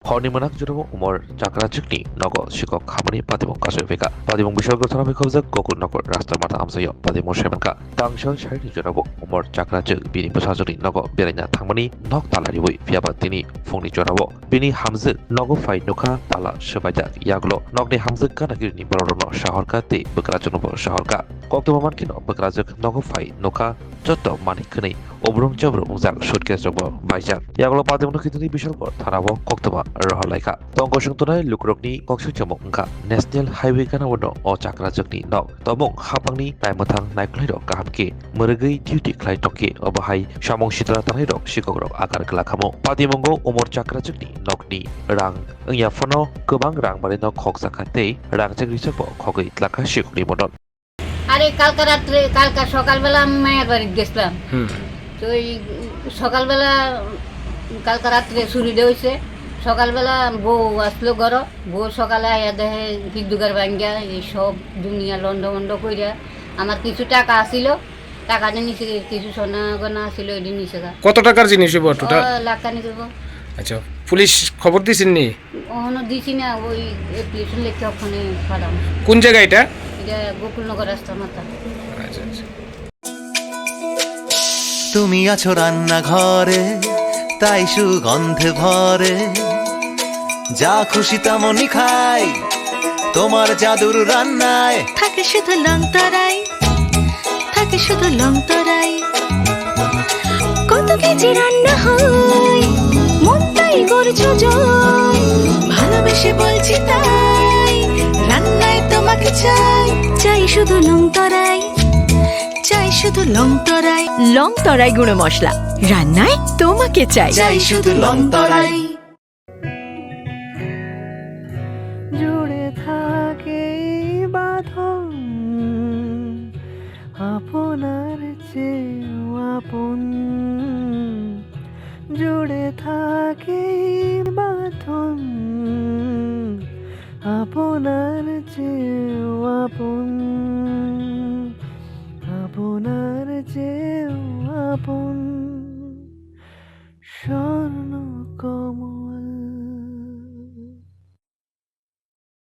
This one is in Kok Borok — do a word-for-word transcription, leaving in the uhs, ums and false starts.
Horni mwnak jorao Umor Chakrachikni nogo sikok hamani patimung kasui phaikha. Patimung bisalgo thana phaikha Gokul Nagar Rasta Mata amchaio patimung saimankha. Tangsa saini jorao Umor Chakrachik bini bwsajwkni nogo beraina thangmani nok tala riwi phiyaba tini phungni jorao bini hamjwk nogo phai nukha tala swbaijak. Yagulo nokni hamjwk ganagirini bororokno sahorkha tei bwkrajwknobo sahorkha. Koktwma mankheno bwkrajwk nogo phai nukha jotto manwi khwnwi obrung chabrung wngjak suitcase rokbo baijak. Yagulo patimungno khitini bisalgo thanao koktwma rohorlaikha. Tongkosong tongnai lukurokni koksong chamung wngkha National Highway gana uano o Chakrachikni nok. Tomung hapangni naimwthang naikolnairok kaham khe mwrwgwi duty khlai tongkhe, obo hai samung sitra tangnairok sikokrok akar glak khamu. Patimungo Umor Chakrachikni nokni rang wngya phano kwbang rang barino khokjakha tei rangchak richakbo khogwi tlakha sikokni modot. আরে কালকা রাত্রে, কালকা সকালবেলা আমি মায়ের বাড়িতে গেছিলাম। হুম। তো এই সকালবেলা, কালকা রাত্রে চুরিটা হয়েছে। সকালবেলা বউ আসলো ঘরো, বউ সকালে আইয়া দেখে হিদ্দুকার ভাঙ্গিয়া এই সব দুনিয়া লন্ড ভন্ড কইরা। আমার কিছু টাকা আছিল, টাকা নিয়ে নিছে, কিছু সোনা গয়না আছিল, ওইটা নিছে গা। কত টাকার জিনিস হইব টোটাল? ও, লাখ খানিক হইব। আচ্ছা, পুলিশ খবর দিছেন নি? অখনো দিছি না, ওই অ্যাপ্লিকেশন লেখে ওখানে পাঠানো। কোন জায়গা এটা? এটা গোকুলনগর রাস্তা মাথা। আচ্ছা, আচ্ছা। তুমি আছো রান্নাঘরে, তাই সুগন্ধে ভরে। যা খুশি তেমনই খাই, তোমার জাদুর রান্নায়। থাকে শুধু লং তরাই, থাকে শুধু লং তরাই। কত কেজি রান্না হয়, মনটাই করছো জয়। ভালোবেসে বলছি তাই, রান্নায় তোমাকে চাই। চাই শুধু লং তরাই, চাই শুধু লং তরাই। লং তরাই গুঁড়ো মশলা, রান্নায় তোমাকে চাই। চাই শুধু লং তরাই। জুড়ে থাকে এই বাঁধন আপনার চেয়েও আপন। জুড়ে থাকে এই বাঁধন আপনার চেয়েও আপন, আপনার চেয়েও আপন।